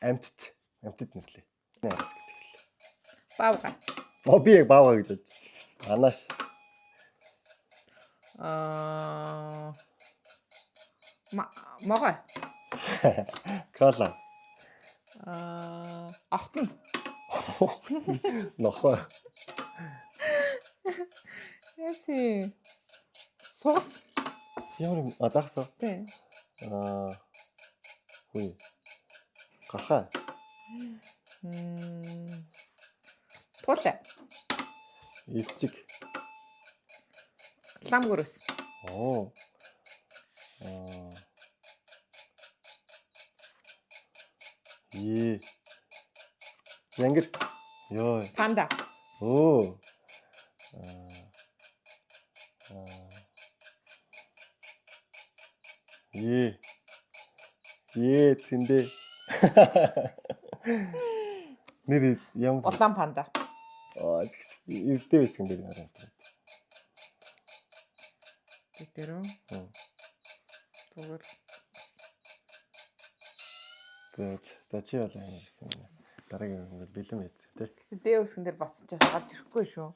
Амьтд. Амьтд нэрлээ. Араас гэдэг л. Баавга. Оо, би яг баавга гэж бодсон. Анааш. Аа. Могой. Кола. Аа, огтон. Нохой. Яси. Сугас. Ямар юм? А, загас уу? Тий. Аа. Хүй. Гахаа. Туулай. Илчиг. Лам гөрөс. Оо. Аа. Ээ. Янгэр. Йоо. Панда. Оо. Аа. Аа. Ээ. Ээ, зэндээ. Нэр ямар Улаан панда. Аа, згс эрдээ хэсгэн дээр нараа. Тэ рүү. Тэгвэл За за, чи бол юм гэсэн юм. Дараагийн юм бол бэлэн байц тий. Д үсгэн дээр ботсон ч гарч ирэхгүй шүү.